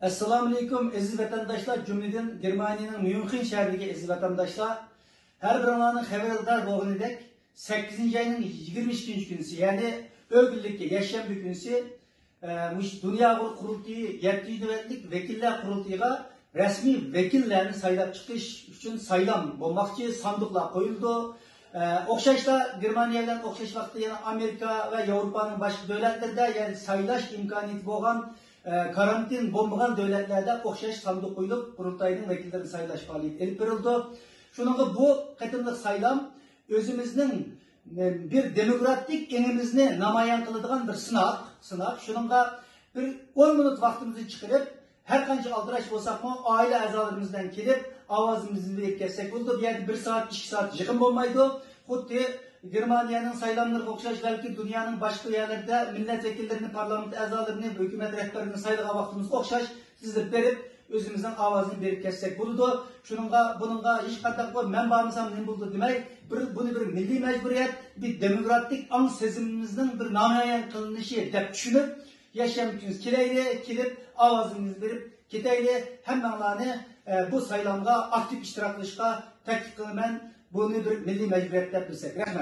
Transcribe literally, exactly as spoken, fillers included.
ئەسسالامۇئەلەيكۇم، ئەزىز ۋەتەنداشلار، جۈملىدىن گېرمانىيەنىڭ ميۇنخېن شەھىرىدىكى ئەزىز ۋەتەنداشلار. ھەر بىرىڭلارنىڭ خەۋەردار بولغىنىدەك، سەككىزىنچى ئاينىڭ يىگىرمە ئىككىنچى كۈنىسى، يەنى ئۆگۈنلۈككە يەكشەنبە كۈنىسى، ئە، مۇشۇ دۇنيا ئۇيغۇر قۇرۇلتىيى يەتتىنچى نۆۋەتلىك ۋەكىللەر قۇرۇلتىيىغا رەسمىي ۋەكىللەرنى سايلاپ چىقىش ئۈچۈن سايلام بولماقچى، ساندۇقلار قويۇلىدۇ. ئە، ئوخشاشلا گېرمانىيە بىلەن ئوخشاش ۋاقىتتا يەنە ئامېرىكا ۋە ياۋروپانىڭ باشقا دۆلەتلىرىدە، يەنى سايلاش ئىمكانىيىتى بولغان، ئە، كارانتىن بولمىغان دۆلەتلەردە ئوخشاش ساندۇق قويۇلۇپ، قۇرۇلتاينىڭ ۋەكىللىرىنى سايلاش پائالىيىتى ئېلىپ بېرىلىدۇ. شۇنىڭغا بۇ قېتىملىق سايلام ئۆزىمىزنىڭ، ئە، بىر دېموكراتىك ئېڭىمىزنى نامايان قىلىدىغان بىر سىناق، سىناق. شۇنىڭغا بىر ئون مىنۇت ۋاقتىمىزنى چىقىرىپ، ھەر قانچە ئالدىراش بولساقمۇ، ئائىلە ئەزالىرىمىز بىلەن كېلىپ، ئاۋازىمىزنى بېرىپ كەتسەك بولىدۇ. بۇ يەردە بىر سائەت، ئىككى سائەت يىغىن بولمايدۇ. خۇددى گېرمانىيەنىڭ سايلاملىرىغا ئوخشاش، بەلكى دۇنيانىڭ باشقا يەرلىرىدە مىللەت ۋەكىللىرىنى، پارلامېنت ئەزالىرىنى، ھۆكۈمەت رەھبەرلىرىنى سايلىغان ۋاقتىمىزغا ئوخشاش تىزىلىپ بېرىپ، ئۆزىمىزنىڭ ئاۋازىنى بېرىپ كەتسەك بولىدۇ. شۇنىڭغا، بۇنىڭغا ھېچقانداق بىر مەن بارمىسام نېمە بولىدۇ دېمەي، بىر، بۇنى بىر مىللىي مەجبۇرىيەت، بىر دېموكراتىك ئاڭ سېزىمىمىزنىڭ بىر نامايان قىلىنىشى دەپ چۈشىنىپ، يەكشەنبە كۈنى كېلەيلى، كېلىپ ئاۋازىمىزنى بېرىپ كېتەيلى. ھەممەڭلارنى، ئە، بۇ سايلامغا ئاكتىپ ئىشتىراك قىلىشقا تەكلىپ قىلىمەن. بۇنى بىر مىللىي مەجبۇرىيەت دەپ بىلسەك. رەھمەت.